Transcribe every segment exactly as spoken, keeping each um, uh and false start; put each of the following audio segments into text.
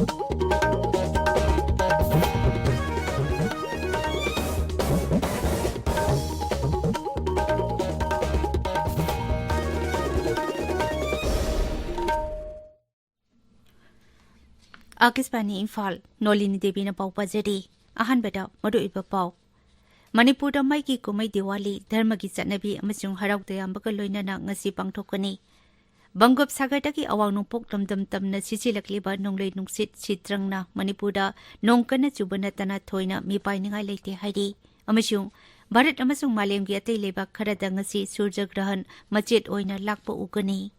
ꯑꯥꯀꯥꯁꯕꯥꯅꯤ ꯏꯝꯐꯥꯜ, ꯅꯣꯂꯤꯅꯤ ꯗꯦꯕꯤꯅ ꯄꯥꯎ ꯄꯥꯖꯔꯤ꯫ ꯑꯍꯥꯟꯕꯗ ꯃꯔꯨꯑꯣꯏꯕ ꯄꯥꯎ꯫ ꯃꯅꯤꯄꯨꯔꯗ ꯃꯩꯒꯤ ꯀꯨꯝꯍꯩ ꯗꯤꯋꯥꯂꯤ ꯙꯔꯃꯒꯤ ꯆꯠꯅꯕꯤ ꯑꯃꯁꯨꯡ ꯍꯔꯥꯎ ꯇꯌꯥꯝꯕꯒ ꯂꯣꯏꯅꯅ ꯉꯁꯤ ꯄꯥꯡꯊꯣꯛꯀꯅꯤ꯫ ꯕꯪꯒꯣꯞ ꯁꯥꯒꯔꯗꯒꯤ ꯑꯋꯥꯡ ꯅꯣꯡꯄꯣꯛ ꯂꯝꯗꯝ ꯇꯝꯅ ꯁꯤꯠꯆꯤꯜꯂꯛꯂꯤꯕ ꯅꯣꯡꯂꯩ ꯅꯨꯡꯁꯤꯠ ꯁꯤꯇ꯭ꯔꯪꯅ ꯃꯅꯤꯄꯨꯔꯗ ꯅꯣꯡ ꯀꯟꯅ ꯆꯨꯕ ꯅꯠꯇꯅ ꯊꯣꯏꯅ ꯃꯤꯄꯥꯏꯅꯤꯡꯉꯥꯏ ꯂꯩꯇꯦ ꯍꯥꯏꯔꯤ꯫ ꯑꯃꯁꯨꯡ ꯚꯥꯔꯠ ꯑꯃꯁꯨꯡ ꯃꯥꯂꯦꯝꯒꯤ ꯑꯇꯩ ꯂꯩꯕꯥꯛ ꯈꯔꯗ ꯉꯁꯤ ꯁꯨꯔꯖ ꯒ꯭ꯔꯍꯟ ꯃꯆꯦꯠ ꯑꯣꯏꯅ ꯂꯥꯛꯄ ꯎꯒꯅꯤ꯫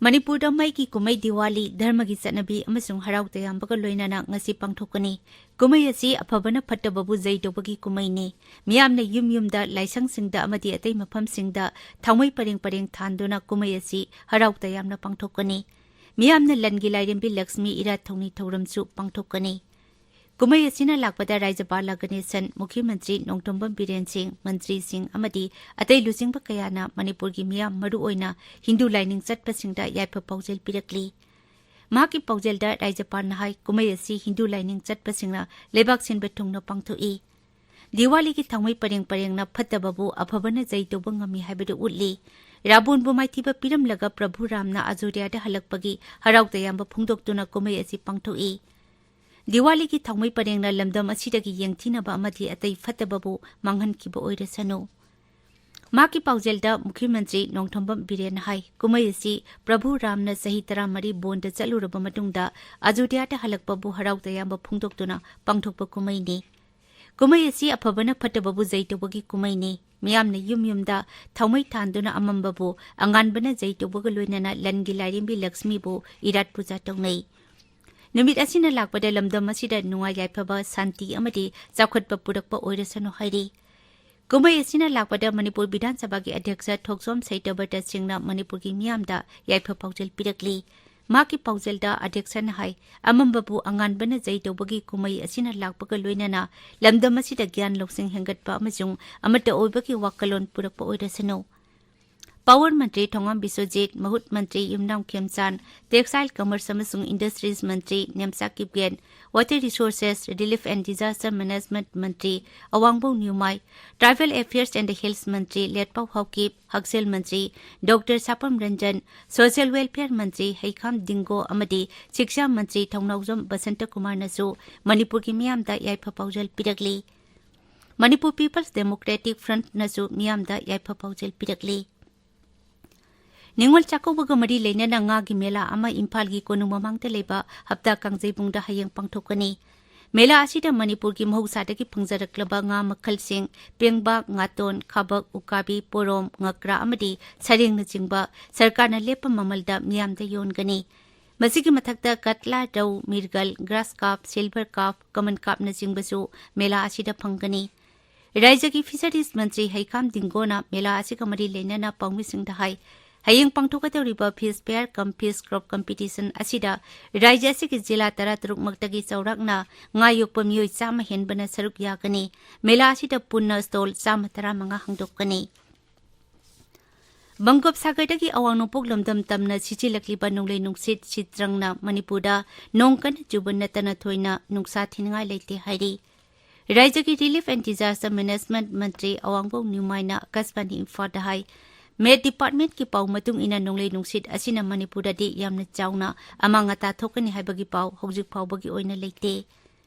ꯃꯅꯤꯄꯨꯔꯗ ꯃꯩꯒꯤ ꯀꯨꯝꯍꯩ ꯗꯤꯋꯥꯂꯤ ꯙꯔꯃꯒꯤ ꯆꯠꯅꯕꯤ ꯑꯃꯁꯨꯡ ꯍꯔꯥꯎ ꯇꯌꯥꯝꯕꯒ ꯂꯣꯏꯅꯅ ꯉꯁꯤ ꯄꯥꯡꯊꯣꯛꯀꯅꯤ꯫ ꯀꯨꯝꯍꯩ ꯑꯁꯤ ꯑꯐꯕꯅ ꯐꯠꯇꯕꯕꯨ ꯖꯩ ꯇꯧꯕꯒꯤ ꯀꯨꯝꯍꯩꯅꯤ꯫ ꯃꯤꯌꯥꯝꯅ ꯌꯨꯝ ꯌꯨꯝꯗ, ꯂꯥꯏꯁꯪꯁꯤꯡꯗ ꯑꯃꯗꯤ ꯑꯇꯩ ꯃꯐꯝꯁꯤꯡꯗ ꯊꯥꯎꯃꯩ ꯄꯔꯦꯡ ꯄꯔꯦꯡ ꯊꯥꯟꯗꯨꯅ ꯀꯨꯝꯍꯩ ꯑꯁꯤ ꯍꯔꯥꯎ ꯇꯌꯥꯝꯅ ꯄꯥꯡꯊꯣꯛꯀꯅꯤ꯫ ꯃꯤꯌꯥꯝꯅ ꯂꯟꯒꯤ ꯂꯥꯏꯔꯦꯝꯕꯤ ꯂꯛꯁꯃꯤ ꯏꯔꯥꯠ ꯊꯧꯅꯤ ꯊꯧꯔꯝꯁꯨ ꯄꯥꯡꯊꯣꯛꯀꯅꯤ꯫ ꯀꯨꯝꯍꯩ ꯑꯁꯤꯅ ꯂꯥꯛꯄꯗ ꯔꯥꯖ꯭ꯌꯄꯥꯂꯥ ꯒꯅꯦꯁꯟ, ꯃꯨꯈ꯭ꯌ ꯃꯟꯇ꯭ꯔꯤ ꯅꯣꯡꯊꯣꯝꯕꯝ ꯕꯤꯔꯦꯟ ꯁꯤꯡ, ꯃꯟꯇ꯭ꯔꯤꯁꯤꯡ ꯑꯃꯗꯤ ꯑꯇꯩ ꯂꯨꯆꯤꯡꯕ ꯀꯌꯥꯅ ꯃꯅꯤꯄꯨꯔꯒꯤ ꯃꯤꯌꯥꯝ, ꯃꯔꯨꯑꯣꯏꯅ ꯍꯤꯟꯗꯨ ꯂꯥꯏꯅꯤꯡ ꯆꯠꯄꯁꯤꯡꯗ ꯌꯥꯏꯐ ꯄꯥꯎꯖꯦꯜ ꯄꯤꯔꯛꯂꯤ꯫ ꯃꯍꯥꯛꯀꯤ ꯄꯥꯎꯖꯦꯜꯗ ꯔꯥꯖ꯭ꯌꯄꯥꯜꯅ ꯍꯥꯏ, ꯀꯨꯝꯍꯩ ꯑꯁꯤ ꯍꯤꯟꯗꯨ ꯂꯥꯏꯅꯤꯡ ꯆꯠꯄꯁꯤꯡꯅ ꯂꯩꯕꯥꯛ ꯁꯤꯟꯕ ꯊꯨꯡꯅ ꯄꯥꯡꯊꯣꯛꯏ꯫ ꯗꯤꯋꯥꯂꯤꯒꯤ ꯊꯥꯎꯃꯩ ꯄꯔꯦꯡ ꯄꯔꯦꯡꯅ ꯐꯠꯇꯕꯕꯨ ꯑꯐꯕꯅ ꯖꯩ ꯇꯧꯕ ꯉꯝꯃꯤ ꯍꯥꯏꯕꯗꯨ ꯎꯠꯂꯤ꯫ ꯔꯥꯕꯣꯟꯕꯨ ꯃꯥꯏꯊꯤꯕ ꯄꯤꯔꯝꯂꯒ ꯄ꯭ꯔꯚꯨ ꯔꯥꯝꯅ ꯑꯖꯣꯙ꯭ꯌꯥꯗ ꯍꯜꯂꯛꯄꯒꯤ ꯍꯔꯥꯎ ꯇꯌꯥꯝꯕ ꯐꯣꯡꯗꯣꯛꯇꯨꯅ ꯀꯨꯝꯍꯩ ꯑꯁꯤ ꯄꯥꯡꯊꯣꯛꯏ꯫ ꯗꯤꯋꯥꯂꯤꯒꯤ ꯊꯥꯎꯃꯩ ꯄꯔꯦꯡꯅ ꯂꯝꯗꯝ ꯑꯁꯤꯗꯒꯤ ꯌꯦꯡꯊꯤꯅꯕ ꯑꯃꯗꯤ ꯑꯇꯩ ꯐꯠꯇꯕꯕꯨ ꯃꯥꯡꯍꯟꯈꯤꯕ ꯑꯣꯏꯔꯁꯅꯨ꯫ ꯃꯍꯥꯛꯀꯤ ꯄꯥꯎꯖꯦꯜꯗ ꯃꯨꯈ꯭ꯌ ꯃꯟꯇ꯭ꯔꯤ ꯅꯣꯡꯊꯣꯝꯕꯝ ꯕꯤꯔꯦꯟꯅ ꯍꯥꯏ, ꯀꯨꯝꯍꯩ ꯑꯁꯤ ꯄ꯭ꯔꯚꯨ ꯔꯥꯝꯅ ꯆꯍꯤ ꯇꯔꯥꯃꯔꯤ ꯕꯣꯟꯗ ꯆꯠꯂꯨꯔꯕ ꯃꯇꯨꯡꯗ ꯑꯖꯣꯙ꯭ꯌꯥꯗ ꯍꯜꯂꯛꯄꯕꯨ ꯍꯔꯥꯎ ꯇꯌꯥꯝꯕ ꯐꯣꯡꯗꯣꯛꯇꯨꯅ ꯄꯥꯡꯊꯣꯛꯄ ꯀꯨꯝꯍꯩꯅꯤ꯫ ꯀꯨꯝꯍꯩ ꯑꯁꯤ ꯑꯐꯕꯅ ꯐꯠꯇꯕꯕꯨ ꯖꯩ ꯇꯧꯕꯒꯤ ꯀꯨꯝꯍꯩꯅꯤ꯫ ꯃꯤꯌꯥꯝꯅ ꯌꯨꯝ ꯌꯨꯝꯗ ꯊꯥꯎꯃꯩ ꯊꯥꯟꯗꯨꯅ ꯑꯃꯝꯕꯕꯨ ꯑꯉꯥꯟꯕꯅ ꯖꯩ ꯇꯧꯕꯒ ꯂꯣꯏꯅꯅ ꯂꯟꯒꯤ ꯂꯥꯏꯔꯦꯝꯕꯤ ꯂꯛꯁꯃꯤꯕꯨ ꯏꯔꯥꯠ ꯄꯨꯖꯥ ꯇꯧꯅꯩ꯫ ꯅꯨꯃꯤꯠ ꯑꯁꯤꯅ ꯂꯥꯛꯄꯗ ꯂꯝꯗꯝ ꯑꯁꯤꯗ ꯅꯨꯡꯉꯥꯏ ꯌꯥꯏꯐꯕ, ꯁꯥꯟꯇꯤ ꯑꯃꯗꯤ ꯆꯥꯎꯈꯠꯄ ꯄꯨꯔꯛꯄ ꯑꯣꯏꯔꯁꯅꯨ ꯍꯥꯏꯔꯤ꯫ ꯀꯨꯝꯍꯩ ꯑꯁꯤꯅ ꯂꯥꯛꯄꯗ ꯃꯅꯤꯄꯨꯔ ꯕꯤꯙꯥꯟ ꯁꯚꯥꯒꯤ ꯑꯙ꯭ꯌꯛꯁ ꯊꯣꯛꯆꯣꯝ ꯁꯩꯇꯕ꯭ꯔꯇ ꯁꯤꯡꯅ ꯃꯅꯤꯄꯨꯔꯒꯤ ꯃꯤꯌꯥꯝꯗ ꯌꯥꯏꯐ ꯄꯥꯎꯖꯦꯜ ꯄꯤꯔꯛꯂꯤ꯫ ꯃꯍꯥꯛꯀꯤ ꯄꯥꯎꯖꯦꯜꯗ ꯑꯗ꯭ꯌꯛꯁꯅ ꯍꯥꯏ, ꯑꯃꯝꯕꯕꯨ ꯑꯉꯥꯟꯕꯅ ꯖꯩ ꯇꯧꯕꯒꯤ ꯀꯨꯝꯍꯩ ꯑꯁꯤꯅ ꯂꯥꯛꯄꯒ ꯂꯣꯏꯅꯅ ꯂꯝꯗꯝ ꯑꯁꯤꯗ ꯒ꯭ꯌꯥꯟ ꯂꯧꯁꯤꯡ ꯍꯦꯟꯒꯠꯄ ꯑꯃꯁꯨꯡ ꯑꯃꯠꯇ ꯑꯣꯏꯕꯒꯤ ꯋꯥꯈꯜꯂꯣꯟ ꯄꯨꯔꯛꯄ ꯑꯣꯏꯔꯁꯅꯨ꯫ Power ꯃꯟꯇ꯭ꯔꯤ ꯊꯣꯉꯥꯝ ꯕꯤꯁ꯭ꯋꯖꯤꯠ, ꯃꯍꯨꯠ ꯃꯟꯇ꯭ꯔꯤ ꯌꯨꯝꯅꯥꯝ ꯈꯦꯝꯆꯥꯟ, Textile, Commerce ꯑꯃꯁꯨꯡ Industries Mantri Nemcha Kipgen, Water Resources, Relief and Disaster Management Mantri ꯑꯋꯥꯡꯕꯧ ꯅ꯭ꯌꯨꯃꯥꯏ, Tribal Affairs and Hills ꯃꯟꯇ꯭ꯔꯤ ꯂꯦꯠꯄꯥꯎ ꯍꯥꯎꯀꯤꯞ, ꯍꯛꯁꯦꯜ ꯃꯟꯇ꯭ꯔꯤ ꯗꯣꯛꯇꯔ ꯁꯥꯄꯝ ꯔꯟꯖꯟ, Social Welfare ꯃꯟꯇ꯭ꯔꯤ ꯍꯩꯈꯥꯝ ꯗꯤꯡꯒꯣ ꯑꯃꯗꯤ ꯁꯤꯛꯁꯥ ꯃꯟꯇ꯭ꯔꯤ ꯊꯧꯅꯥꯎꯖꯝ ꯕꯁꯟꯇ ꯀꯨꯃꯥꯔꯅꯁꯨ ꯃꯅꯤꯄꯨꯔꯒꯤ ꯃꯤꯌꯥꯝꯗ ꯌꯥꯏꯐ ꯄꯥꯎꯖꯦꯜ ꯄꯤꯔꯛꯂꯤ꯫ ꯃꯅꯤꯄꯨꯔ People's Democratic Front ꯅꯁꯨ ꯃꯤꯌꯥꯝꯗ ꯌꯥꯏꯐ ꯄꯥꯎꯖꯦꯜ ꯄꯤꯔꯛꯂꯤ꯫ ꯅꯤꯉꯣꯜ ꯆꯥꯛꯀꯧꯕꯒ ꯃꯔꯤ ꯂꯩꯅꯅ ꯉꯥꯒꯤ ꯃꯦꯂꯥ ꯑꯃ ꯏꯝꯐꯥꯜꯒꯤ ꯀꯣꯅꯨꯡ ꯃꯃꯥꯡꯗ ꯂꯩꯕ ꯍꯞꯇꯥ ꯀꯥꯡꯖꯩꯕꯨꯡꯗ ꯍꯌꯦꯡ ꯄꯥꯡꯊꯣꯛꯀꯅꯤ꯫ ꯃꯦꯂꯥ ꯑꯁꯤꯗ ꯃꯅꯤꯄꯨꯔꯒꯤ ꯃꯍꯧꯁꯥꯗꯒꯤ ꯐꯪꯖꯔꯛꯂꯕ ꯉꯥ ꯃꯈꯜꯁꯤꯡ, ꯄꯦꯡꯕꯥ, ꯉꯥꯇꯣꯟ, ꯈꯥꯕꯛ, ꯎꯀꯥꯕꯤ, ꯄꯣꯔꯣꯝ, ꯉꯀ꯭ꯔꯥ ꯑꯃꯗꯤ ꯁꯔꯦꯡꯅꯆꯤꯡꯕ ꯁꯔꯀꯥꯔꯅ ꯂꯦꯞꯄ ꯃꯃꯜꯗ ꯃꯤꯌꯥꯝꯗ ꯌꯣꯟꯒꯅꯤ꯫ ꯃꯁꯤꯒꯤ ꯃꯊꯛꯇ ꯀꯠꯂꯥ, ꯔꯧ, mrigal, grass carp, silver carp, common carpꯅꯆꯤꯡꯕꯁꯨ ꯃꯦꯂꯥ ꯑꯁꯤꯗ ꯐꯪꯒꯅꯤ꯫ ꯔꯥꯖ꯭ꯌꯒꯤ Fisheries ꯃꯟꯇ꯭ꯔꯤ ꯍꯩꯈꯥꯝ ꯗꯤꯡꯒꯣꯅ ꯃꯦꯂꯥ ꯑꯁꯤꯒ ꯃꯔꯤ ꯂꯩꯅꯅ ꯄꯥꯎꯃꯤꯁꯤꯡꯗ ꯍꯥꯏ, ꯍꯌꯦꯡ ꯄꯥꯡꯊꯣꯛꯀꯗꯧꯔꯤꯕ Fish Fair cum Fish Crop Competition ꯑꯁꯤꯗ ꯔꯥꯖ꯭ꯌ ꯑꯁꯤꯒꯤ ꯖꯤꯂꯥ ꯇꯔꯥꯇꯔꯨꯛꯃꯛꯇꯒꯤ ꯆꯥꯎꯔꯥꯛꯅ ꯉꯥ ꯌꯣꯛꯄ ꯃꯤꯑꯣꯏ ꯆꯥꯝꯃ ꯍꯦꯟꯕꯅ ꯁꯔꯨꯛ ꯌꯥꯒꯅꯤ꯫ ꯃꯦꯂꯥ ꯑꯁꯤꯗ ꯄꯨꯟꯅ stall ꯆꯥꯝꯃ ꯇꯔꯥꯃꯉꯥ ꯍꯥꯡꯗꯣꯛꯀꯅꯤ꯫ ꯕꯪꯒꯣꯞ ꯁꯥꯒꯔꯗꯒꯤ ꯑꯋꯥꯡ ꯅꯣꯡꯄꯣꯛ ꯂꯝꯗꯝ ꯇꯝꯅ ꯁꯤꯠꯆꯤꯜꯂꯛꯂꯤꯕ ꯅꯣꯡꯂꯩ ꯅꯨꯡꯁꯤꯠ ꯁꯤꯇ꯭ꯔꯪꯅ ꯃꯅꯤꯄꯨꯔꯗ ꯅꯣꯡ ꯀꯟꯅ ꯆꯨꯕ ꯅꯠꯇꯅ ꯊꯣꯏꯅ ꯅꯨꯡꯁꯥ ꯊꯤꯅꯤꯡꯉꯥꯏ ꯂꯩꯇꯦ ꯍꯥꯏꯔꯤ꯫ ꯔꯥꯖ꯭ꯌꯒꯤ Relief and Disaster Management ꯃꯟꯇ꯭ꯔꯤ ꯑꯋꯥꯡꯕꯧ ꯅ꯭ꯌꯨꯃꯥꯏꯅ ꯑꯀꯥꯁꯕꯥꯅꯤ ꯏꯝꯐꯥꯜꯗ ꯍꯥꯏ, Met Departmentꯀꯤ ꯄꯥꯎ ꯃꯇꯨꯡ ꯏꯟꯅ ꯅꯣꯡꯂꯩ ꯅꯨꯡꯁꯤꯠ ꯑꯁꯤꯅ ꯃꯅꯤꯄꯨꯔꯗꯗꯤ ꯌꯥꯝꯅ ꯆꯥꯎꯅ ꯑꯃꯥꯡ ꯑꯇꯥ ꯊꯣꯛꯀꯅꯤ ꯍꯥꯏꯕꯒꯤ ꯄꯥꯎ ꯍꯧꯖꯤꯛ ꯐꯥꯎꯕꯒꯤ ꯑꯣꯏꯅ ꯂꯩꯇꯦ꯫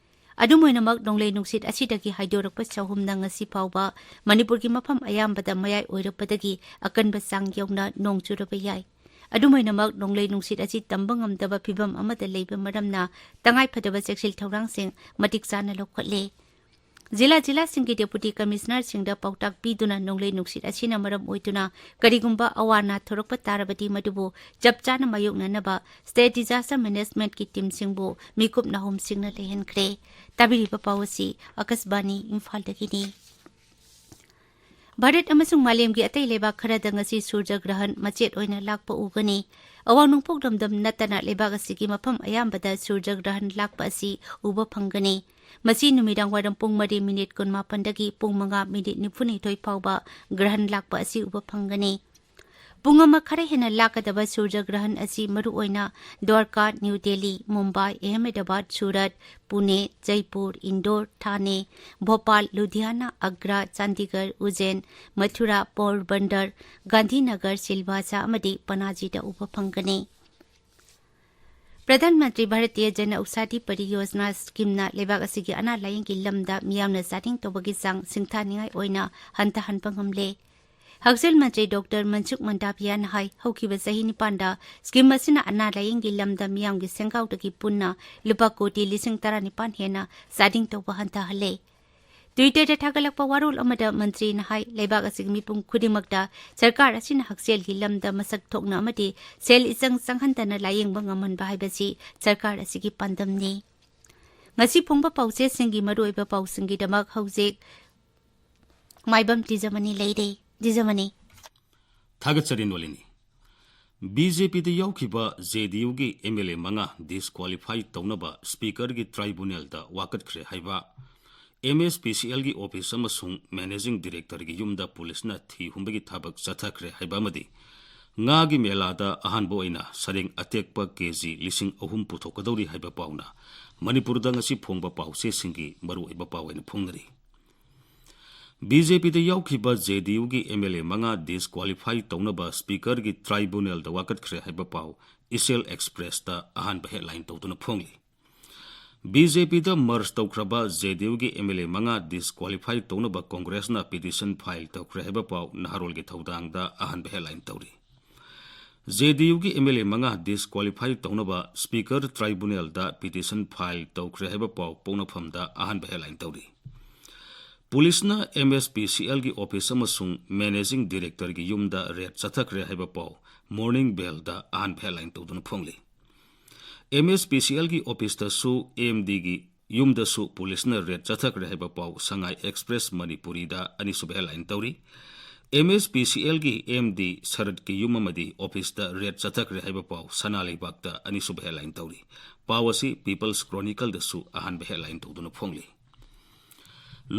ꯑꯗꯨꯝ ꯑꯣꯏꯅꯃꯛ, ꯅꯣꯡꯂꯩ ꯅꯨꯡꯁꯤꯠ ꯑꯁꯤꯗꯒꯤ ꯍꯥꯏꯗꯣꯔꯛꯄ ꯆꯍꯨꯝꯅ ꯉꯁꯤ ꯐꯥꯎꯕ ꯃꯅꯤꯄꯨꯔꯒꯤ ꯃꯐꯝ ꯑꯌꯥꯝꯕꯗ ꯃꯌꯥꯏ ꯑꯣꯏꯔꯛꯄꯗꯒꯤ ꯑꯀꯟꯕ ꯆꯥꯡ ꯌꯧꯅ ꯅꯣꯡ ꯆꯨꯔꯕ ꯌꯥꯏ꯫ ꯑꯗꯨꯝ ꯑꯣꯏꯅꯃꯛ, ꯅꯣꯡꯂꯩ ꯅꯨꯡꯁꯤꯠ ꯑꯁꯤ ꯇꯝꯕ ꯉꯝꯗꯕ ꯐꯤꯚꯝ ꯑꯃꯗ ꯂꯩꯕ ꯃꯔꯝꯅ ꯇꯉꯥꯏꯐꯗꯕ ꯆꯦꯛꯁꯤꯜ ꯊꯧꯔꯥꯡꯁꯤꯡ ꯃꯇꯤꯛ ꯆꯥꯅ ꯂꯧꯈꯠꯂꯦ꯫ ꯖꯤꯂꯥ ꯖꯤꯂꯥꯁꯤꯡꯒꯤ Deputy Commissionerꯁꯤꯡꯗ ꯄꯥꯎꯇꯥꯛ ꯄꯤꯗꯨꯅ ꯅꯣꯡꯂꯩ ꯅꯨꯡꯁꯤꯠ ꯑꯁꯤꯅ ꯃꯔꯝ ꯑꯣꯏꯗꯨꯅ ꯀꯔꯤꯒꯨꯝꯕ ꯑꯋꯥ ꯑꯅꯥ ꯊꯣꯔꯛꯄ ꯇꯥꯔꯕꯗꯤ ꯃꯗꯨꯕꯨ ꯆꯞ ꯆꯥꯅ ꯃꯥꯌꯣꯛꯅꯅꯕ State Disaster Managementꯀꯤ teamꯁꯤꯡꯕꯨ ꯃꯤꯀꯨꯞ ꯅꯥꯍꯨꯝꯁꯤꯡꯅ ꯂꯩꯍꯟꯈ꯭ꯔꯦ꯫ ꯇꯥꯕꯤꯔꯤꯕ ꯄꯥꯎ ꯑꯁꯤ ꯑꯀꯥꯁꯕꯥꯅꯤ ꯏꯝꯐꯥꯜꯗꯒꯤꯅꯤ꯫ ꯚꯥꯔꯠ ꯑꯃꯁꯨꯡ ꯃꯥꯂꯦꯝꯒꯤ ꯑꯇꯩ ꯂꯩꯕꯥꯛ ꯈꯔꯗ ꯉꯁꯤ ꯁꯨꯔꯖ ꯒ꯭ꯔꯍꯟ ꯃꯆꯦꯠ ꯑꯣꯏꯅ ꯂꯥꯛꯄ ꯎꯒꯅꯤ꯫ ꯑꯋꯥꯡ ꯅꯣꯡꯄꯣꯛ ꯂꯝꯗꯝ ꯅꯠꯇꯅ ꯂꯩꯕꯥꯛ ꯑꯁꯤꯒꯤ ꯃꯐꯝ ꯑꯌꯥꯝꯕꯗ ꯁꯨꯔꯖ ꯒ꯭ꯔꯍꯟ ꯂꯥꯛꯄ ꯑꯁꯤ ꯎꯕ ꯐꯪꯒꯅꯤ꯫ ꯃꯁꯤ ꯅꯨꯃꯤꯗꯥꯡ ꯋꯥꯏꯔꯝ ꯄꯨꯡ ꯃꯔꯤ ꯃꯤꯅꯤꯠ ꯀꯨꯟꯃꯥꯄꯟꯗꯒꯤ ꯄꯨꯡ ꯃꯉꯥ ꯃꯤꯅꯤꯠ ꯅꯤꯐꯨꯅꯤꯊꯣꯏ ꯐꯥꯎꯕ ꯒ꯭ꯔꯍꯟ ꯂꯥꯛꯄ ꯑꯁꯤ ꯎꯕ ꯐꯪꯒꯅꯤ꯫ ꯄꯨꯡ ꯑꯃ ꯈꯔ ꯍꯦꯟꯅ ꯂꯥꯛꯀꯗꯕ ꯁꯨꯔꯖ ꯒ꯭ꯔꯍꯟ ꯑꯁꯤ ꯃꯔꯨꯑꯣꯏꯅ ꯗ꯭ꯋꯥꯔꯀꯥ, ꯅ꯭ꯌꯨ ꯗꯦꯜꯂꯤ, ꯃꯨꯝꯕꯥꯏ, ꯑꯍꯃꯦꯗꯥꯕꯥꯗ, ꯁꯨꯔꯠ, ꯄꯨꯅꯦ, ꯖꯩꯄꯨꯔ, ꯏꯟꯗꯣꯔ, ꯊꯥꯅꯦ, ꯚꯣꯄꯥꯜ, ꯂꯨꯙꯤꯌꯥꯅꯥ, ꯑꯒ꯭ꯔꯥ, ꯆꯥꯟꯗꯤꯒꯔ, ꯎꯖꯦꯟ, ꯃꯊꯨꯔꯥ, ꯄꯣꯔꯕꯟꯗꯔ, ꯒꯥꯟꯙꯤꯅꯒꯔ, ꯁꯤꯜꯚꯥꯁꯥ ꯑꯃꯗꯤ ꯄꯅꯥꯖꯤꯗ ꯎꯕ ꯐꯪꯒꯅꯤ꯫ ꯄ꯭ꯔꯙꯥꯟ ꯃꯟꯇ꯭ꯔꯤ ꯚꯥꯔꯇꯤꯌ ꯖꯅ ꯑꯧꯁꯥꯙꯤ ꯄꯔꯤꯌꯣꯖꯅꯥ ꯁ꯭ꯀꯤꯝꯅ ꯂꯩꯕꯥꯛ ꯑꯁꯤꯒꯤ ꯑꯅꯥ ꯂꯥꯌꯦꯡꯒꯤ ꯂꯝꯗ ꯃꯤꯌꯥꯝꯅ ꯆꯥꯗꯤꯡ ꯇꯧꯕꯒꯤ ꯆꯥꯡ ꯁꯤꯡꯊꯥꯅꯤꯡꯉꯥꯏ ꯑꯣꯏꯅ ꯍꯟꯊꯍꯟꯕ ꯉꯝꯂꯦ꯫ ꯍꯛꯁꯦꯜ ꯃꯟꯇ꯭ꯔꯤ ꯗꯣꯛꯇꯔ ꯃꯟꯁꯨꯈ ꯃꯟꯗꯥꯚꯤꯌꯥꯅ ꯍꯥꯏ, ꯍꯧꯈꯤꯕ ꯆꯍꯤ ꯅꯤꯄꯥꯟꯗ ꯁ꯭ꯀꯤꯝ ꯑꯁꯤꯅ ꯑꯅꯥ ꯂꯥꯌꯦꯡꯒꯤ ꯂꯝꯗ ꯃꯤꯌꯥꯝꯒꯤ ꯁꯦꯟꯒꯥꯎꯗꯒꯤ ꯄꯨꯟꯅ ꯂꯨꯄꯥ ꯀꯣꯇꯤ ꯂꯤꯁꯤꯡ ꯇꯔꯥꯅꯤꯄꯥꯟ ꯍꯦꯟꯅ ꯆꯥꯗꯤꯡ ꯇꯧꯕ ꯍꯟꯊꯍꯜꯂꯦ꯫ Twitter-ꯗ ꯊꯥꯒꯠꯂꯛꯄ ꯋꯥꯔꯣꯜ ꯑꯃꯗ ꯃꯟꯇ꯭ꯔꯤꯅ ꯍꯥꯏ, ꯂꯩꯕꯥꯛ ꯑꯁꯤꯒꯤ ꯃꯤꯄꯨꯝ ꯈꯨꯗꯤꯡꯃꯛꯇ ꯁꯔꯀꯥꯔ ꯑꯁꯤꯅ ꯍꯛꯁꯦꯜꯒꯤ ꯂꯝꯗ ꯃꯁꯛ ꯊꯣꯛꯅ ꯑꯃꯗꯤ ꯁꯦꯜ ꯏꯆꯪ ꯆꯪꯍꯟꯗꯅ ꯂꯥꯌꯦꯡꯕ ꯉꯝꯍꯟꯕ ꯍꯥꯏꯕꯁꯤ ꯁꯔꯀꯥꯔ ꯑꯁꯤꯒꯤ ꯄꯥꯟꯗꯝꯅꯤ꯫ ꯉꯁꯤ ꯐꯣꯡꯕ ꯄꯥꯎꯆꯦꯁꯤꯡꯒꯤ ꯃꯔꯨꯑꯣꯏꯕ ꯄꯥꯎꯁꯤꯡꯒꯤꯗꯃꯛ ꯍꯧꯖꯤꯛ ꯃꯥꯏꯕꯝ ꯇꯤꯖꯃꯅꯤ ꯂꯩꯔꯦ꯫ ꯇꯤꯖꯃꯅꯤ꯫ ꯊꯥꯒꯠꯆꯔꯤ ꯅꯣꯂꯤꯅꯤ꯫ BJP-ꯗ ꯌꯥꯎꯈꯤꯕ JDU-ꯒꯤ MLA ꯃꯉꯥ disqualify ꯇꯧꯅꯕ Speaker-ꯒꯤ tribunal-ꯗ ꯋꯥꯀꯠꯈ꯭ꯔꯦ ꯍꯥꯏꯕ, MSPCL-ꯒꯤ office ꯑꯃꯁꯨꯡ Managing Director-ꯒꯤ ꯌꯨꯝꯗ ꯄꯨꯂꯤꯁꯅ ꯊꯤ ꯍꯨꯝꯕꯒꯤ ꯊꯕꯛ ꯆꯠꯊꯈ꯭ꯔꯦ ꯍꯥꯏꯕ ꯑꯃꯗꯤ ꯉꯥꯒꯤ ꯃꯦꯂꯥꯗ ꯑꯍꯥꯟꯕ ꯑꯣꯏꯅ ꯁꯔꯦꯡ ꯑꯇꯦꯛꯄ KG ꯂꯤꯁꯤꯡ ꯑꯍꯨꯝ ꯄꯨꯊꯣꯛꯀꯗꯧꯔꯤ ꯍꯥꯏꯕ ꯄꯥꯎꯅ ꯃꯅꯤꯄꯨꯔꯗ ꯉꯁꯤ ꯐꯣꯡꯕ ꯄꯥꯎꯆꯦꯁꯤꯡꯒꯤ ꯃꯔꯨꯑꯣꯏꯕ ꯄꯥꯎ ꯑꯣꯏꯅ ꯐꯣꯡꯅꯔꯤ꯫ BJP-ꯗ ꯌꯥꯎꯈꯤꯕ JDU-ꯒꯤ MLA ꯃꯉꯥ disqualify ꯇꯧꯅꯕ Speaker-ꯒꯤ tribunal-ꯗ ꯋꯥꯀꯠꯈ꯭ꯔꯦ ꯍꯥꯏꯕ ꯄꯥꯎ Asian Express-ꯇ ꯑꯍꯥꯟꯕ headline ꯇꯧꯗꯨꯅ ꯐꯣꯡꯂꯤ꯫ BJP-ꯗ merge ꯇꯧꯈ꯭ꯔꯕ JDU-ꯒꯤ MLA ꯃꯉꯥ disqualify ꯇꯧꯅꯕ Congress-ꯅ petition file ꯇꯧꯈ꯭ꯔꯦ ꯍꯥꯏꯕ ꯄꯥꯎ ꯅꯍꯥꯔꯣꯜꯒꯤ ꯊꯧꯗꯥꯡꯗ ꯑꯍꯥꯟꯕ headline ꯇꯧꯔꯤ꯫ JDU-ꯒꯤ MLA ꯃꯉꯥ disqualify ꯇꯧꯅꯕ Speaker tribunal-ꯗ petition file ꯇꯧꯈ꯭ꯔꯦ ꯍꯥꯏꯕ ꯄꯥꯎ ꯄꯣꯛꯅꯐꯝꯗ ꯑꯍꯥꯟꯕ headline ꯇꯧꯔꯤ꯫ ꯄꯨꯂꯤꯁꯅ MSPCL-ꯒꯤ office ꯑꯃꯁꯨꯡ Managing Director-ꯒꯤ ꯌꯨꯝꯗ raid ꯆꯠꯊꯈ꯭ꯔꯦ ꯍꯥꯏꯕ ꯄꯥꯎ Morning Bell-ꯗ ꯑꯍꯥꯟꯕ headline ꯇꯧꯗꯨꯅ ꯐꯣꯡꯂꯤ꯫ MSPCL-ꯒꯤ office-ꯇꯁꯨ AMD-ꯒꯤ ꯌꯨꯝꯗꯁꯨ ꯄꯨꯂꯤꯁꯅ ꯔꯦꯗ ꯆꯠꯊꯈ꯭ꯔꯦ ꯍꯥꯏꯕ ꯄꯥꯎ ꯁꯉꯥꯏ ꯑꯦꯛꯁꯄ꯭ꯔꯦꯁ ꯃꯅꯤꯄꯨꯔꯤꯗ ꯑꯅꯤꯁꯨꯕ ꯍꯦꯗꯂꯥꯏꯟ ꯇꯧꯔꯤ꯫ ꯑꯦꯝ ꯑꯦꯁ ꯄꯤ ꯁꯤ ꯑꯦꯜꯒꯤ ꯑꯦꯝ ꯗꯤ ꯁꯔꯠꯀꯤ ꯌꯨꯝ ꯑꯃꯗꯤ ꯑꯣꯐꯤꯁꯇ ꯔꯦꯗ ꯆꯠꯊꯈ꯭ꯔꯦ ꯍꯥꯏꯕ ꯄꯥꯎ ꯁꯅꯥ ꯂꯩꯕꯥꯛꯇ ꯑꯅꯤꯁꯨꯕ ꯍꯦꯗꯂꯥꯏꯟ ꯇꯧꯔꯤ꯫ ꯄꯥꯎ ꯑꯁꯤ ꯄꯤꯄꯜꯁ ꯀ꯭ꯔꯣꯅꯤꯀꯜꯗꯁꯨ ꯑꯍꯥꯟꯕ ꯍꯦꯗꯂꯥꯏꯟ ꯇꯧꯗꯨꯅ ꯐꯣꯡꯂꯤ꯫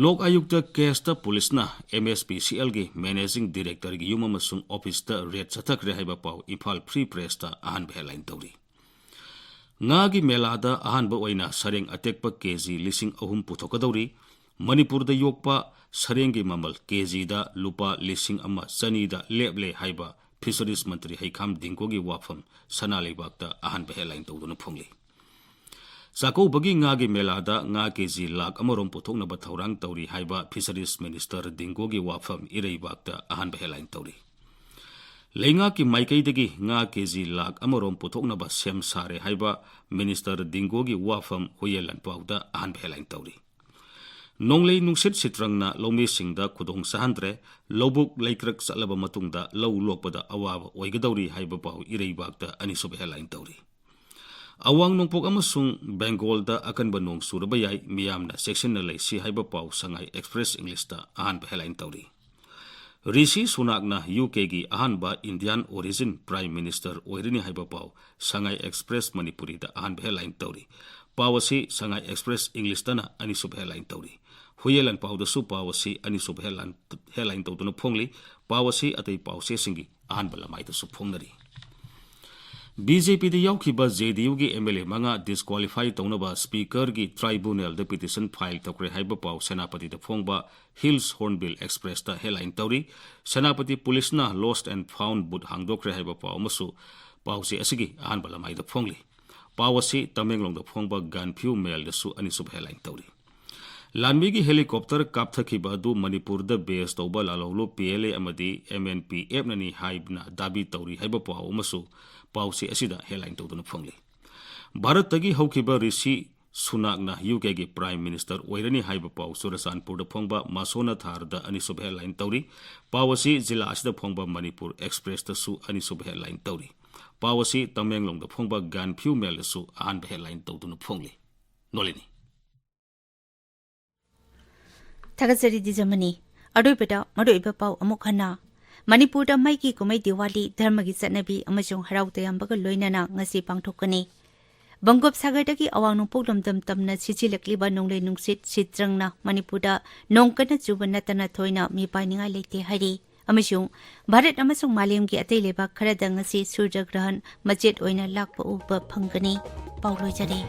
ꯂꯣꯛ ꯑꯌꯨꯛꯇ ꯀꯦꯁꯇ ꯄꯨꯂꯤꯁꯅ ꯑꯦꯝ ꯑꯦꯁ ꯄꯤ ꯁꯤ ꯑꯦꯜꯒꯤ ꯃꯦꯅꯦꯖꯤꯡ ꯗꯤꯔꯦꯛꯇꯔꯒꯤ ꯌꯨꯝ ꯑꯃꯁꯨꯡ ꯑꯣꯐꯤꯁꯇ ꯔꯦꯗ ꯆꯠꯊꯈ꯭ꯔꯦ ꯍꯥꯏꯕ ꯄꯥꯎ ꯏꯝꯐꯥꯜ ꯐ꯭ꯔꯤ ꯄ꯭ꯔꯦꯁꯇ ꯑꯍꯥꯟꯕ ꯍꯦꯗꯂꯥꯏꯟ ꯇꯧꯔꯤ꯫ ꯉꯥꯒꯤ ꯃꯦꯂꯥꯗ ꯑꯍꯥꯟꯕ ꯑꯣꯏꯅ ꯁꯔꯦꯡ ꯑꯇꯦꯛꯄ ꯀꯦ ꯖꯤ ꯂꯤꯁꯤꯡ ꯑꯍꯨꯝ ꯄꯨꯊꯣꯛꯀꯗꯧꯔꯤ꯫ ꯃꯅꯤꯄꯨꯔꯗ ꯌꯣꯛꯄ ꯁꯔꯦꯡꯒꯤ ꯃꯃꯜ ꯀꯦ ꯖꯤꯗ ꯂꯨꯄꯥ ꯂꯤꯁꯤꯡ ꯑꯃ ꯆꯅꯤꯗ ꯂꯦꯞꯂꯦ ꯍꯥꯏꯕ ꯐꯤꯁꯔꯤꯁ ꯃꯟꯇ꯭ꯔꯤ ꯍꯩꯈꯥꯝ ꯗꯤꯡꯒꯣꯒꯤ ꯋꯥꯐꯝ ꯁꯅꯥ ꯂꯩꯕꯥꯛꯇ ꯑꯍꯥꯟꯕ ꯍꯦꯗꯂꯥꯏꯟ ꯇꯧꯗꯨꯅ ꯐꯣꯡꯂꯤ꯫ ꯆꯥꯛꯀꯧꯕꯒꯤ ꯉꯥꯒꯤ ꯃꯦꯂꯥꯗ ꯉꯥ ꯀꯦ ꯖꯤ ꯂꯥꯈ ꯑꯃꯔꯣꯝ ꯄꯨꯊꯣꯛꯅꯕ ꯊꯧꯔꯥꯡ ꯇꯧꯔꯤ ꯍꯥꯏꯕ ꯐꯤꯁꯔꯤꯁ ꯃꯤꯅꯤꯁꯇꯔ ꯗꯤꯡꯒꯣꯒꯤ ꯋꯥꯐꯝ ꯏꯔꯩꯕꯥꯛꯇ ꯑꯍꯥꯟꯕ ꯍꯦꯗꯂꯥꯏꯟ ꯇꯧꯔꯤ꯫ ꯂꯩꯉꯥꯛꯀꯤ ꯃꯥꯏꯀꯩꯗꯒꯤ ꯉꯥ ꯀꯦ ꯖꯤ ꯂꯥꯈ ꯑꯃꯔꯣꯝ ꯄꯨꯊꯣꯛꯅꯕ ꯁꯦꯝ ꯁꯥꯔꯦ ꯍꯥꯏꯕ ꯃꯤꯅꯤꯁꯇꯔ ꯗꯤꯡꯒꯣꯒꯤ ꯋꯥꯐꯝ ꯍꯨꯌꯦꯟ ꯂꯥꯟꯄꯥꯎꯗ ꯑꯍꯥꯟꯕ ꯍꯦꯗꯂꯥꯏꯟ ꯇꯧꯔꯤ꯫ ꯅꯣꯡꯂꯩ ꯅꯨꯡꯁꯤꯠ ꯁꯤꯇ꯭ꯔꯪꯅ ꯂꯧꯃꯤꯁꯤꯡꯗ ꯈꯨꯗꯣꯡ ꯆꯥꯍꯟꯗ꯭ꯔꯦ, ꯂꯧꯕꯨꯛ ꯂꯩꯀ꯭ꯔꯛ ꯆꯠꯂꯕ ꯃꯇꯨꯡꯗ ꯂꯧ ꯂꯣꯛꯄꯗ ꯑꯋꯥꯕ ꯑꯣꯏꯒꯗꯧꯔꯤ ꯍꯥꯏꯕ ꯄꯥꯎ ꯏꯔꯩꯕꯥꯛꯇ ꯑꯅꯤꯁꯨꯕ ꯍꯦꯗꯂꯥꯏꯟ ꯇꯧꯔꯤ꯫ ꯑꯋꯥꯡ ꯅꯣꯡꯄꯣꯛ ꯑꯃꯁꯨꯡ ꯕꯦꯡꯒꯣꯜꯗ ꯑꯀꯟꯕ ꯅꯣꯡ ꯆꯨꯔꯕ ꯌꯥꯏ, ꯃꯤꯌꯥꯝꯅ ꯆꯦꯛꯁꯤꯟꯅ ꯂꯩꯁꯤ ꯍꯥꯏꯕ ꯄꯥꯎ ꯁꯉꯥꯏ ꯑꯦꯛꯁꯄ꯭ꯔꯦꯁ ꯏꯪꯂꯤꯁꯇ ꯑꯍꯥꯟꯕ ꯍꯦꯗꯂꯥꯏꯟ ꯇꯧꯔꯤ꯫ ꯔꯤꯁꯤ ꯁꯨꯅꯥꯛꯅ ꯌꯨ ꯀꯦꯒꯤ ꯑꯍꯥꯟꯕ ꯏꯟꯗꯤꯌꯥꯟ ꯑꯣꯔꯤꯖꯤꯟ ꯄ꯭ꯔꯥꯏꯝ ꯃꯤꯅꯤꯁꯇꯔ ꯑꯣꯏꯔꯅꯤ ꯍꯥꯏꯕ ꯄꯥꯎ ꯁꯉꯥꯏ ꯑꯦꯛꯁꯄ꯭ꯔꯦꯁ ꯃꯅꯤꯄꯨꯔꯤꯗ ꯑꯍꯥꯟꯕ ꯍꯦꯗꯂꯥꯏꯟ ꯇꯧꯔꯤ꯫ ꯄꯥꯎ ꯑꯁꯤ ꯁꯉꯥꯏ ꯑꯦꯛꯁꯄ꯭ꯔꯦꯁ ꯏꯪꯂꯤꯁꯇꯅ ꯑꯅꯤꯁꯨꯕ ꯍꯦꯗꯂꯥꯏꯟ ꯇꯧꯔꯤ꯫ ꯍꯨꯌꯦꯟ ꯂꯥꯟꯄꯥꯎꯗꯁꯨ ꯄꯥꯎ ꯑꯁꯤ ꯑꯅꯤꯁꯨꯕ ꯍꯦꯗꯂꯥꯏꯟ, ꯍꯦꯗꯂꯥꯏꯟ ꯇꯧꯗꯨꯅ ꯐꯣꯡꯂꯤ꯫ ꯄꯥꯎ ꯑꯁꯤ ꯑꯇꯩ ꯄꯥꯎꯆꯦꯁꯤꯡꯒꯤ ꯑꯍꯥꯟꯕ ꯂꯃꯥꯏꯗꯁꯨ ꯐꯣꯡꯅꯔꯤ꯫ ꯕꯤ ꯖꯦ ꯄꯤꯗ ꯌꯥꯎꯈꯤꯕ ꯖꯦ ꯗꯤ ꯌꯨꯒꯤ ꯑꯦꯝ ꯑꯦꯜ ꯑꯦ ꯃꯉꯥ ꯗꯤꯁꯀ꯭ꯋꯥꯂꯤꯐꯥꯏ ꯇꯧꯅꯕ ꯁ꯭ꯄꯤꯀꯔꯒꯤ ꯇ꯭ꯔꯥꯏꯕꯨꯅꯦꯜꯗ ꯄꯤꯇꯤꯁꯟ ꯐꯥꯏꯜ ꯇꯧꯈ꯭ꯔꯦ ꯍꯥꯏꯕ ꯄꯥꯎ ꯁꯦꯅꯥꯄꯇꯤꯗ ꯐꯣꯡꯕ ꯍꯤꯜꯁ ꯍꯣꯔꯟꯕꯤꯜ ꯑꯦꯛꯁꯄ꯭ꯔꯦꯁꯇ ꯍꯦꯗꯂꯥꯏꯟ ꯇꯧꯔꯤ꯫ ꯁꯦꯅꯥꯄꯇꯤ ꯄꯨꯂꯤꯁꯅ ꯂꯣꯁ ꯑꯦꯟ ꯐꯥꯎꯟ ꯕꯨꯠ ꯍꯥꯡꯗꯣꯛꯈ꯭ꯔꯦ ꯍꯥꯏꯕ ꯄꯥꯎ ꯑꯃꯁꯨ ꯄꯥꯎꯆꯦ ꯑꯁꯤꯒꯤ ꯑꯍꯥꯟꯕ ꯂꯃꯥꯏꯗ ꯐꯣꯡꯂꯤ꯫ ꯄꯥꯎ ꯑꯁꯤ ꯇꯃꯦꯡꯂꯣꯡꯗ ꯐꯣꯡꯕ ꯒꯥꯟꯐꯤꯎ ꯃꯦꯜꯗꯁꯨ ꯑꯅꯤꯁꯨꯕ ꯍꯦꯗꯂꯥꯏꯟ ꯇꯧꯔꯤ꯫ ꯂꯥꯟꯃꯤꯒꯤ ꯍꯦꯂꯤꯀꯣꯞꯇꯔ ꯀꯥꯞꯊꯈꯤꯕ ꯑꯗꯨ ꯃꯅꯤꯄꯨꯔꯗ ꯕꯦꯁ ꯇꯧꯕ ꯂꯥꯂꯣꯡꯂꯨꯞ ꯄꯤ ꯑꯦꯜ ꯑꯦ ꯑꯃꯗꯤ ꯑꯦꯝ ꯑꯦꯟ ꯄꯤ ꯑꯦꯐꯅꯅꯤ ꯍꯥꯏꯗꯨꯅ ꯗꯥꯕꯤ ꯇꯧꯔꯤ ꯍꯥꯏꯕ ꯄꯥꯎ ꯑꯃꯁꯨ ꯄꯥꯎꯆꯦ ꯑꯁꯤꯗ ꯍꯦꯗꯂꯥꯏꯟ ꯇꯧꯗꯨꯅ ꯐꯣꯡꯂꯤ꯫ ꯚꯥꯔꯠꯇꯒꯤ ꯍꯧꯈꯤꯕ ꯔꯤꯁꯤ ꯁꯨꯅꯥꯛꯅ ꯌꯨ ꯀꯦꯒꯤ ꯄ꯭ꯔꯥꯏꯝ ꯃꯤꯅꯤꯁꯇꯔ ꯑꯣꯏꯔꯅꯤ ꯍꯥꯏꯕ ꯄꯥꯎ ꯆꯨꯔꯆꯥꯟꯄꯨꯔꯗ ꯐꯣꯡꯕ ꯃꯁꯣꯅꯥꯊꯥꯔꯗ ꯑꯅꯤꯁꯨꯕ ꯍꯦꯗꯂꯥꯏꯟ ꯇꯧꯔꯤ꯫ ꯄꯥꯎ ꯑꯁꯤ ꯖꯤꯂꯥ ꯑꯁꯤꯗ ꯐꯣꯡꯕ ꯃꯅꯤꯄꯨꯔ ꯑꯦꯛꯁꯄ꯭ꯔꯦꯁꯇꯁꯨ ꯑꯅꯤꯁꯨꯕ ꯍꯦꯗꯂꯥꯏꯟ ꯇꯧꯔꯤ꯫ ꯄꯥꯎ ꯑꯁꯤ ꯇꯃꯦꯡꯂꯣꯡꯗ ꯐꯣꯡꯕ ꯒꯥꯟꯐꯤꯎ ꯃꯦꯜꯗꯁꯨ ꯑꯍꯥꯟꯕ ꯍꯦꯗꯂꯥꯏꯟ ꯇꯧꯗꯨꯅ ꯐꯣꯡꯂꯤ꯫ ꯅꯣꯂꯤꯅꯤ꯫ ꯊꯥꯒꯠꯆꯔꯤ ꯗꯤꯖꯃꯅꯤ꯫ ꯑꯔꯣꯏꯕꯗ ꯃꯔꯨꯑꯣꯏꯕ ꯄꯥꯎ ꯑꯃꯨꯛ ꯍꯟꯅ꯫ ꯃꯅꯤꯄꯨꯔꯗ ꯃꯩꯒꯤ ꯀꯨꯝꯍꯩ ꯗꯤꯋꯥꯂꯤ ꯙꯔꯃꯒꯤ ꯆꯠꯅꯕꯤ ꯑꯃꯁꯨꯡ ꯍꯔꯥꯎ ꯇꯌꯥꯝꯕꯒ ꯂꯣꯏꯅꯅ ꯉꯁꯤ ꯄꯥꯡꯊꯣꯛꯀꯅꯤ꯫ ꯕꯪꯒꯣꯞꯁꯥꯒꯔꯗꯒꯤ ꯑꯋꯥꯡ ꯅꯣꯡꯄꯣꯛ ꯂꯝꯗꯝ ꯇꯝꯅ ꯁꯤꯠꯆꯤꯜꯂꯛꯂꯤꯕ ꯅꯣꯡꯂꯩ ꯅꯨꯡꯁꯤꯠ ꯁꯤꯇ꯭ꯔꯪꯅ ꯃꯅꯤꯄꯨꯔꯗ ꯅꯣꯡ ꯀꯟꯅ ꯆꯨꯕ ꯅꯠꯇꯅ ꯊꯣꯏꯅ ꯃꯤꯄꯥꯏꯅꯤꯡꯉꯥꯏ ꯂꯩꯇꯦ ꯍꯥꯏꯔꯤ꯫ ꯑꯃꯁꯨꯡ ꯚꯥꯔꯠ ꯑꯃꯁꯨꯡ ꯃꯥꯂꯦꯝꯒꯤ ꯑꯇꯩ ꯂꯩꯕꯥꯛ ꯈꯔꯗ ꯉꯁꯤ ꯁꯨꯔꯖ ꯒ꯭ꯔꯍꯟ ꯃꯆꯦꯠ ꯑꯣꯏꯅ ꯂꯥꯛꯄ ꯎꯕ ꯐꯪꯒꯅꯤ꯫ ꯄꯥꯎ ꯂꯣꯏꯖꯔꯦ꯫